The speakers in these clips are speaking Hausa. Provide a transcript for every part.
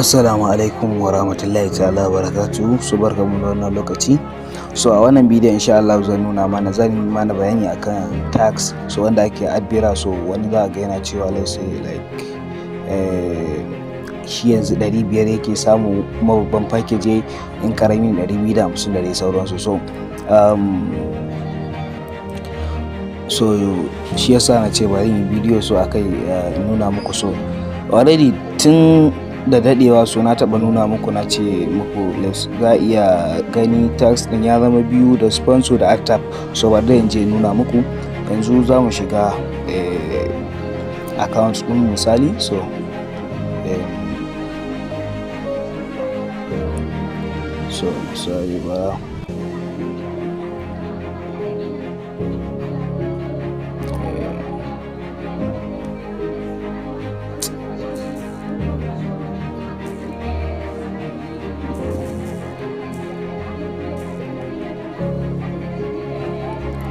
Assalamu alaikum wa rahmatullahi ta'ala wa barakatuhu. So barkamu da wannan lokaci. So a wannan bidiyon insha Allah zan nuna mana, zan yi mana bayani akan tax, so wanda ake Adbera. So wani za ga yana cewa, let's say like shi yanzu 500 yake samu, kuma babban package, in karamin 250 da dai sauransu. So shi yasa na ce bari yi bidiyo so akai nuna muku. So already tun da dadewa, so na taba nuna muku, na ce muku za a iya gani tax din ya zama biyu, da sponsor da add tab. So bari da in je nuna muku. Yanzu za mu shiga account din misali. So misali ba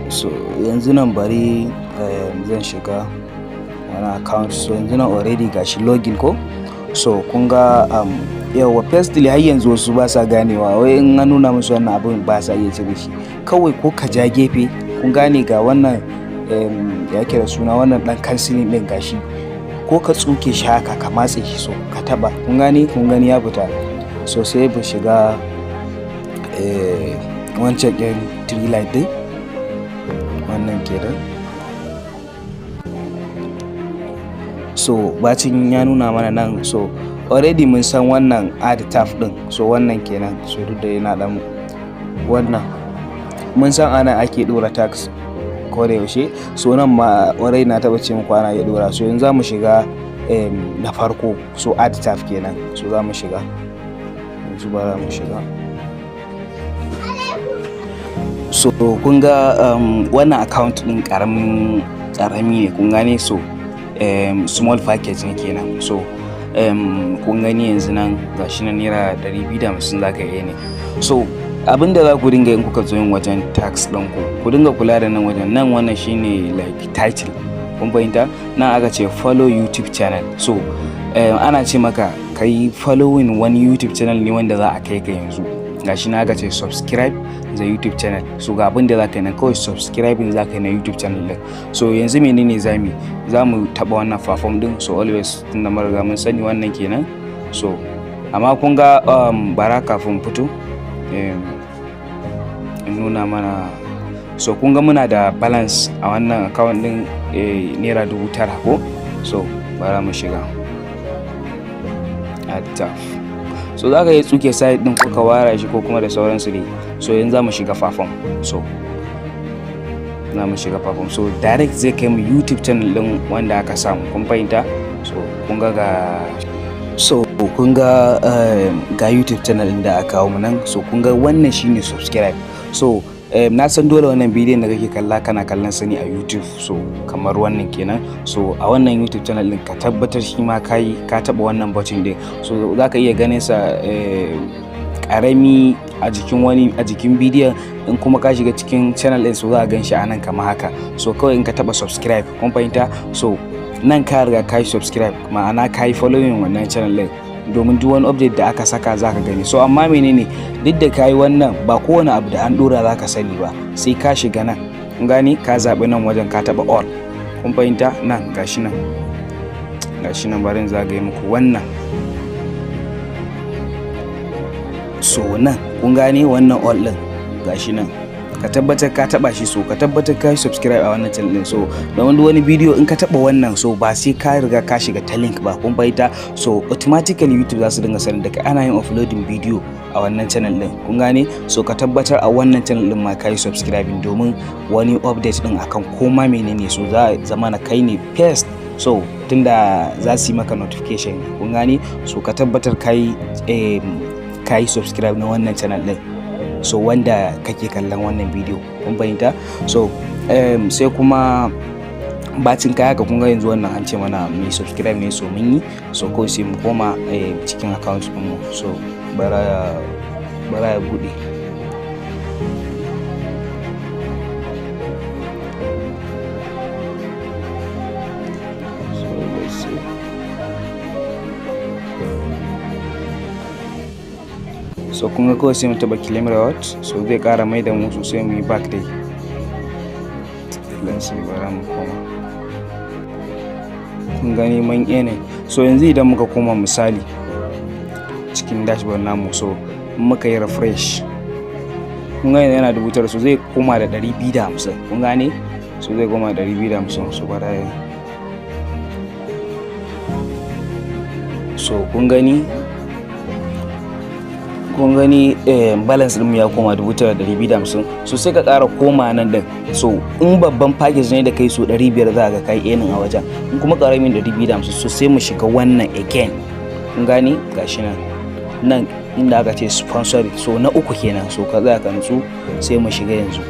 so yanzu nan bari zan shiga wani account. So yanzu nan already gashi login ko. So kun ga yawa, firstly har yanzu wasu ba sa ganewa, wai in an nuna musu wannan abun ba sa iya cire shi. Kawai ko ka ja gefe, kun gane, ga wannan ya kira suna wannan dan cancelling din, gashi, ko ka tsuke shi haka ka matse shi, so ka taba, kun gane, kun gani ya fita. So sai mu shiga wancan ɗin three line din, wannan kenan. So bacin ya nuna mana nan, so already mun san wannan add tab din, so wannan kenan. So duk da yana dan wannan, mun san ana ake dora tax ko da yaushe. So nan ma already na taba ce muku ana iya dora. So yanzu za mu shiga na farko, so add tab kenan. So za mu shiga yanzu, ba za mu shiga. So kun ga wannan account din karamin karami ne, kun gane. So small package ne kenan. So kun gani yanzu nan gashi nan naira 250 za ka iya ne. So abinda za ku dinga in kuka zo yin wajen tax ɗinku, ku dinga kula da nan wajen nan. Wannan shine like title, kun fahimta? Nan aka ce follow YouTube channel. So ana ce maka ka yi following wani YouTube channel ne wanda za a kai ka. Yanzu gashi na aka ce subscribe the YouTube channel. So ga abin da za ka yi nan, kawai subscribing za ka yi na YouTube channel din. So yanzu menene za mu za mu taba wannan perform din. So always tunda mun riga mun sani, wannan kenan. So amma kun ga bara kafin fito in nuna mana. So kun ga muna da balance a wannan account din naira 9,000 ko. So bara mu shiga add tab. So za ka yi tsuke side din ko ka wara shi ko kuma da sauransu dai. So yanzu za mu shiga perform. So za mu shiga perform, so direct zai kai mu YouTube channel din wanda aka samu, kun fahimta? So kun ga so kun ga ga YouTube channel din da aka kawo mu nan. So kun ga wannan shine subscribe. So na san dole wannan bidiyon da kake kalla kana kallon sani a YouTube. So kamar wannan kenan. So a wannan YouTube channel din ka tabbatar shi ma kai ka taba wannan button din. So zaka iya ganin sa karami a jikin wani a jikin bidiyon. In kuma ka shiga cikin channel din, so za ka gan shi a nan kamar haka. So kawai in ka taba subscribe, kun fahimta? So nan ka riga ka yi subscribe, ma'ana ka yi following wannan channel din, domin duk wani update da aka saka za ka gani. So amma menene, duk da ka yi wannan, ba kowane abu da an dora za ka sani ba, sai ka shiga nan, kun gani, ka zaɓi nan wajen, ka taɓa all, kun fahimta? Nan gashi nan, gashi nan, bari in zagaye muku wannan. So nan kun gane wannan all din, gashi nan, ka tabbatar ka taba shi. So ka tabbatar ka yi subscribe a wannan channel din. So da wani bidiyo in ka taba wannan, so ba sai ka riga ka shiga ta link ba, kun fahimta? So automatically YouTube za su dinga sanin da kai ana yin uploading bidiyo a wannan channel din, kun gane? So ka tabbatar a wannan channel din ma ka yi subscribing, domin wani update din akan koma menene, so za a zama na kai ne first, so tunda za su yi maka notification, kun gane? So ka tabbatar ka yi subscribe na wannan channel din, so wanda kake kallon wannan bidiyo, kun fahimta? So sai kuma bacin kaya ka, kun ga yanzu wannan an ce mana mu yi subscribe ne, so mun yi. So kawai sai mu koma cikin account ɗinmu. So bara ya buɗe. So let's see. So kun ga kawai sai mu taɓa claim reward. So zai ƙara mai da mu, so sai mu yi back dai. Let's see, bara mu koma. Kun gani mun ne. So yanzu idan muka koma, misali, cikin dashboard namu, so muka yi refresh, kun gane yana 9,000, so zai koma da 250. Kun gane? So zai koma da 250. So bara, so kun gani balance ɗin ya koma 9,250. So sai ka ƙara koma nan din. So in babban package ne da kai, so 500 za ka kai earning a wajen, in kuma ƙaramin 250. So sai mu shiga wannan again. Kun gani, gashi nan, nan inda aka ce sponsored, so na uku kenan. So ka tsaya ka nutsu, sai mu shiga yanzu.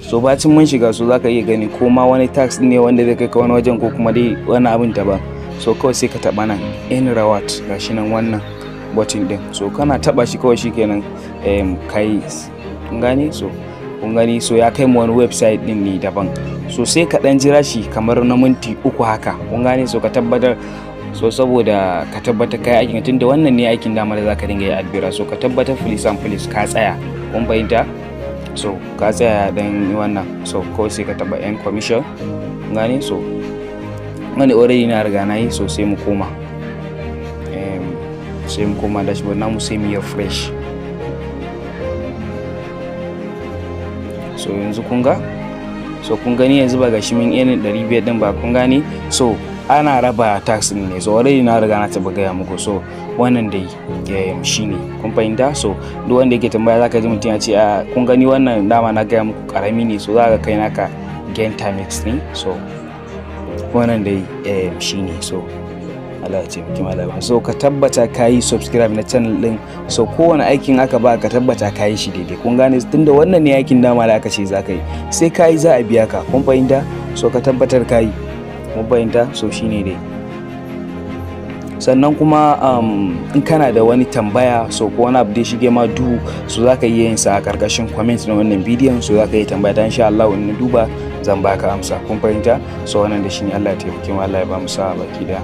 So bacin mun shiga, so zaka iya gani ko ma wani task ne wanda zai kai ka wani wajen ko kuma dai wani abin daban. So kawai sai ka taba nan, earn reward, gashi nan, wannan button din. So kana taba shi kawai shikenan, kai. Kun gane? So kun gani, so ya kai mu wani website din ne daban. So sai ka dan jira shi kamar na minti 3 haka. Kun gane? So ka tabbatar, so saboda ka tabbatar kai aikin, tunda wannan ne aikin dama da zaka dinga yi adbira. So ka tabbatar, please and please, ka tsaya. Kun fahimta? So ka tsaya dan wannan. So kawai sai ka taba earn commission. Kun gane? So wani already na riga na yi. So sai mu koma dashboard namu, sai mu yi refresh. So yanzu kun ga, so kun gani yanzu ba gashi mun earning 500 din ba? Kun gane? So ana raba task din ne. So already na riga na taba gaya muku. So wannan dai shine. Kun fahimta? So duk wanda yake tambaya, zaka ji mutum ya ce a kun gani, wannan dama na gaya muku karami ne. So za ka kai naka Gentamix ne. So wannan dai shine. So Allah ya taimaki malama. So ka tabbata ka yi subscribe na channel din. So kowane aikin aka ba ka, tabbata ka yi shi daidai. Kun gane? Tunda wannan ne aikin dama da aka ce za ka yi, sai ka yi za a biya ka. Kun fahimta? So ka tabbatar ka yi. Mun fahimta? So shine dai. Sannan kuma in kana da wani tambaya, so ko wani abu da shige ma duhu, so za ka iya yin sa a karkashin comment na wannan bidiyon. So za ka yi tambaya ta, insha Allah in na duba zan baka amsa. Kun fahimta? So wannan da shine. Allah ya taimake mu, Allah ya ba mu sa'a baki daya.